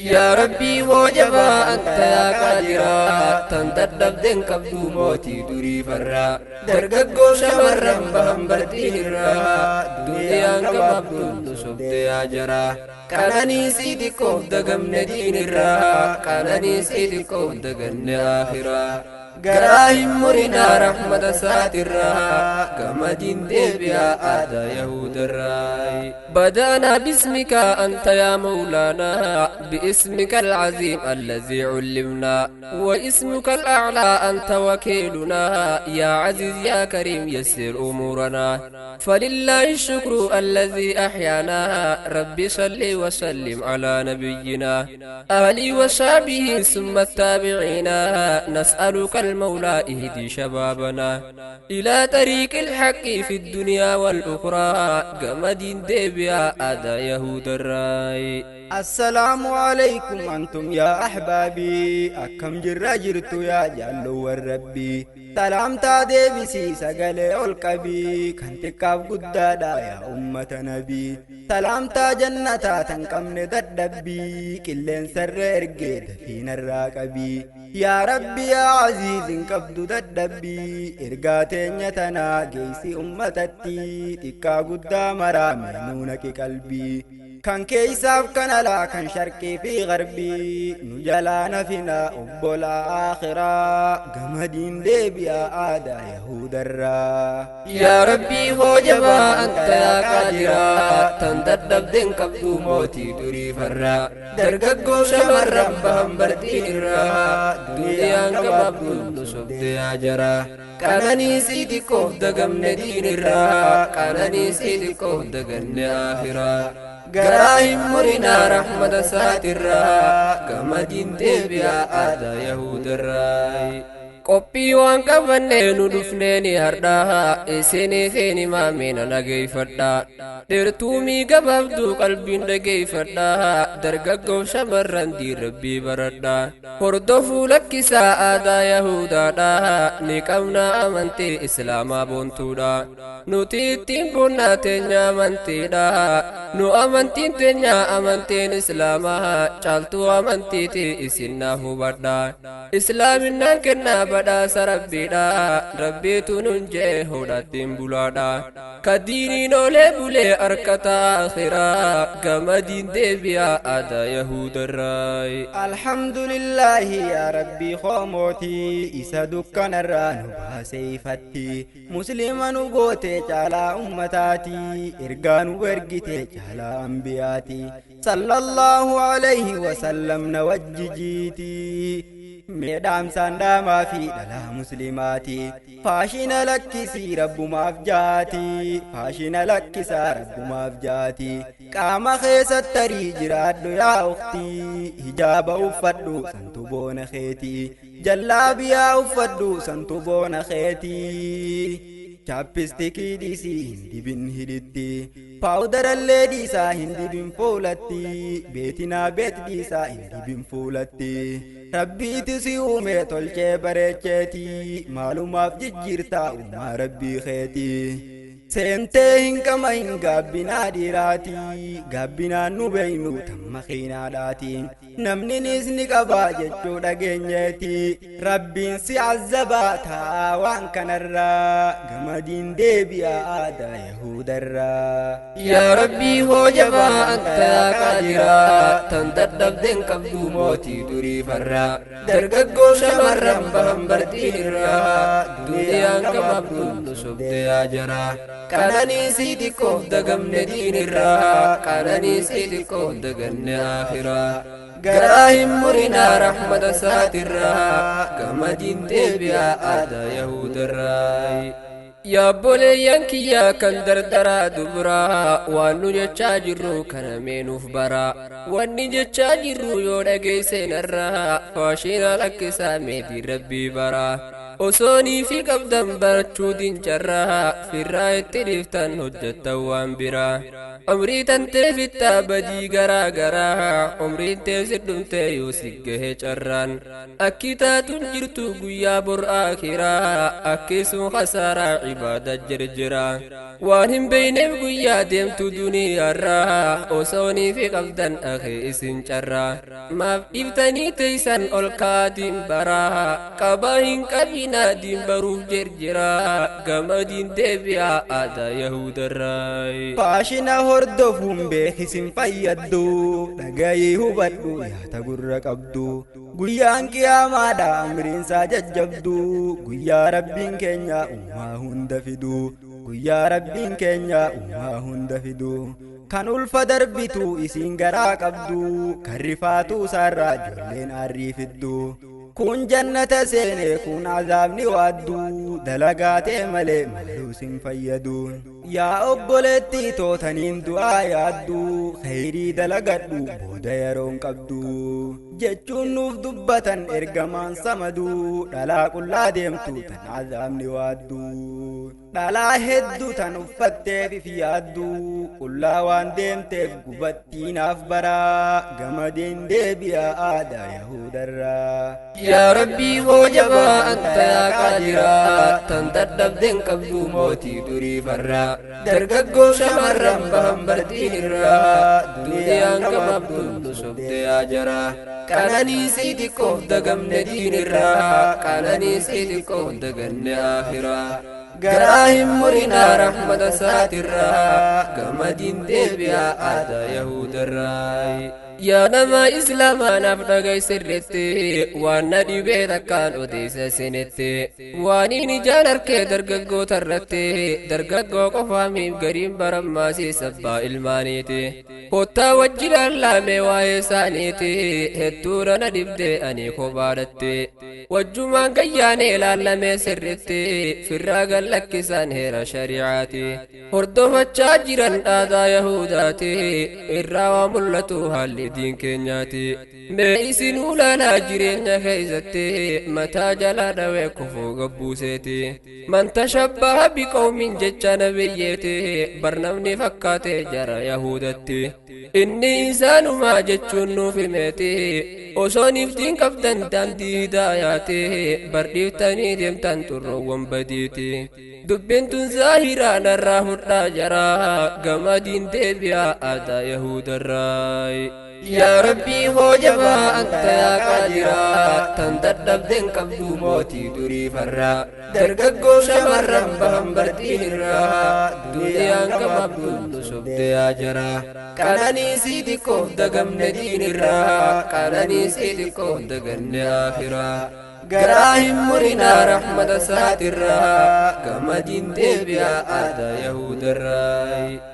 Yaa Rabbii hoo jabaa anta yaa qaadiraa tan dadhabdeen qabdu mootii durii farraa dargaggoo shamarran bahan bartiin irraa duniyaan gabaabduun nu sobde yaa jaraa qananii sii xiqqoof dagamne diin irraa qananii sii xiqqoof daganne akhiraa garaa hin murinaa rahmata isaatirraa gamadiin deebi'aa aadaa yahudarraa. بدأنا باسمك أنت يا مولانا، باسمك العظيم الذي علمنا، واسمك الأعلى أنت وكيلنا، يا عزيز يا كريم يسر أمورنا، فلله الشكر الذي أحيانا. ربي صل وسلم على نبينا آله وصحبه ثم التابعين. نسألك المولى اهدي شبابنا إلى طريق الحق في الدنيا والأخرى. قمد ديبيا أدا يهود الراي. السلام عليكم أنتم يا أحبابي، أكم جرى جرتو يا جالو والربي، سلامتا deebisii sagalee ol qabii kan xiqqaaf guddaadha yaa ummata nabii. Salaamtaa jannataa tan qabne dadhabbii qilleensarra ergee dafiinarraa qabii. Yaa Rabbi yaa Aziiz hin qabdu dadhabbii ergaa teenya tanaa geessi ummatatti xiqqaa guddaa maraa meenuu naqi qalbii. Kan keessaaf kan alaa kan sharqii fi garbii nu jalaa nafinaa obbolaa akhiraa gamadiin deebi'aa aadaa yahudarraa. Yaa Rabbii hoo jabaa anta yaa qaadiraa tan dadhabdeen qabdu mootii durii farraa dargaggoo shamarran bahan bartiin irraa duniyaan gabaabduun nu sobde yaa jaraa qananii sii xiqqoof dagamne diin irraa qananii sii xiqqoof daganne akhiraa garaa hin murinaa rahmata isaatirraa gamadiin deebi'aa aadaa yahudarraa. Qophii waan qabannee nu dhufnee ni hardhaa isiniif hin himaamina dhageeffadhaa dheertuumii gabaabduu qalbiin dhageeffadhaa dargaggoo shamarran diin rabbii baradhaa hordofuu lakkisaa aadaa yahudaadhaa ni qabna amantii islaamaa boontuudha nuti ittiin boonnaa teenya amantiidha nu amantiin teenya amantiin islaamaa caaltuu amantiiti isin naaf hubadhaa islaaminaan kennaa badhaasa rabbiidha rabbiitu nun jee hodhattiin bulaadha ka diiniin oolee bulee harkata akhiraa gamadiin deebi'aa aadaa yahudarraa. Alhamdulillahi yaa Rabbii hoomootii isa dukkanarraa nu baasee ifatti muslima nu gootee caalaa ummataati ergaa nu ergite caalaa ambiyaati sallallahu alayhi wasallam na wajjijiiti. Meedhaamsaan dhaamaa fi dhalaa muslimaati faashina lakkisii rabbumaaf jaati faashina lakkisaa rabbumaaf jaati qaama keessatti tarii jiraadhu yaa ukhtii hijaaba uffadhu santu boona keetii jallaabiyaa uffadhu santu boona keetii. Chappistikii dhiisii hin dibin hidhitti paawudarallee dhiisaa hin dibin fuulatti beetinaa beet dhiisaa hin dibin fuulatti rabbiitu si uume tolchee bareecheeti maalumaaf jijjiirtaa uumaa rabbii keetii. Seentee hin qama hin gaabbinaa dhiiraati gaabbinaan nu beeynu tamma kiinaadhaati namninis ni qabaa jechuu dhageenyeeti rabbiin si azzabaa taa'aa waan kanarraa gamadiin deebi'aa aadaa yahudarraa. Yaa Rabbii hoo jabaa anta yaa qaadiraa tan dadhabdeen qabdu mootii durii farraa dargaggoo shamarran bahan bartiin irraa duniyaan gabaabduun nu sobde yaa jaraa qananii sii xiqqoof dagamne diin irraa qananii sii xiqqoof daganne akhiraa garaa hin murinaa rahmata isaatirraa gamadiin deebi'aa aadaa yahudarraa. Yaa obboleeyyan kiyyaa kan dardaraa dubraa waan nu jechaa jirru kana meenuuf baraa wanni jechaa jirru yoo dhageessenarraa faashina lakkisaa meetii rabbii baraa osoonii fi qabdan barachuu dincarraa firraa itti dhiiftan hojjettan waan biraa. Umrii tantee fixxaa badii garaa garaa, umriin tee si dhumtee yoo si gahe carraan. Akki taatuun jirtu guyyaa bor akiraa, akki sun khasaaraa cibaada jirjira. Waan hin beeyneef guyyaa deemtu duniyaarraa, osoonii fi qabdan akhi isin carraa. Maaf dhiiftanii teeysan ol kaatiin baraa, qabaa hin qabinaa diin baruuf jirjiraa, gamadiin deebi'aa aadaa yahudarraa. Faashina hordofuun beekisin fayyaddu, dhagayii hubadhu yaata gurra qabdu. Guyyaan qiyaamaadha amriinsaa jajjabdu, guyyaa rabbiin keenya uumaa hunda fidu, guyyaa rabbiin keenya uumaa hunda fidu. Kan ulfa darbitu isiin garaa qabdu, kan rifaatuu isaarraa ijoolleen aarrii fiddu. Kun jannata seene kun azaabni waaddu, dalagaa ta'e malee maaluu sin fayyadu. Yaa obboleettii tootaniin du'aa yaaddu, khayrii dalagadhu booda yeroon qabdu. Jechuun nuuf dubbatan ergamaan samadu, dhalaa qullaa deemtu tan azaabni waaddu. Dhalaa hedduu tan uffatteef if yaaddu, qullaa waan deemteef gubattiinaaf baraa, gamadiin deebi'a aadaa yahudarraa. Yaa Rabbii koo jabaa anta yaa qaadiraa, tan dadhabdeen qabdu mootii durii farraa. Dargaggoo shamarran bahan bardiin irraa, duniyaan gabaabduun nu sobde yaa jaraa. Qananii sii xiqqoof dagamne diin irraa, qananii sii xiqqoof daganne akhiraa. Garaa hin murinaa rahmata isaatirraa, gamadiin deebi'aa aadaa yahudarraa. Yaa nama islaamaa naaf dhaga'i sirritti, waan na dhibee takkaan odeessa isinitti. Waan inni ijaan harkee dargaggoota irratti, dargaggoo qofaamiif gariin barammaasii sabbaa ilmaaniiti. Kottaa wajji lallaame waa'ee isaaniiti, hedduudha na dhibdee ani kophaadhatti. Wajjumaan gayyaanee ilaallamee sirritti, firraa gallakkisan heera shari'aati. Hordofachaa jiran aadaa yahudaati, irraa waa mul'atu haalli diin keenyaati. Mee isinuu laalaa jireenya keessatti, mataa jalaa dhawee kufuu gabbuuseeti. Man tashabbaha biqawmin jecha nabiyyeeti, barnamni fakkaate jara yahudatti. Inni isaanumaa jechuun nuuf himeeti, osoo iftiin qabdan daandii hidaayaati, bardhiiftanii deemtan xurroowwan badiiti. Dubbiin tun zaahiraa narraa fudhaa jaraa, gamadiin deebi'aa aadaa yahudarraa. Yaa Rabbii koo jabaa anta yaa qaadiraa, tan dadhabdeen qabdu mootii durii farraa. Dargaggoo shamarran bahan bardiin irraa, duniyaan gabaabduun nu sobde yaa jaraa. Qananii sii xiqqoof dagamne diin irraa, qananii sii xiqqoof daganne akhiraa. Garaa hin murinaa rahmata isaatirraa, gamadiin deebi'aa aadaa yahudarraa.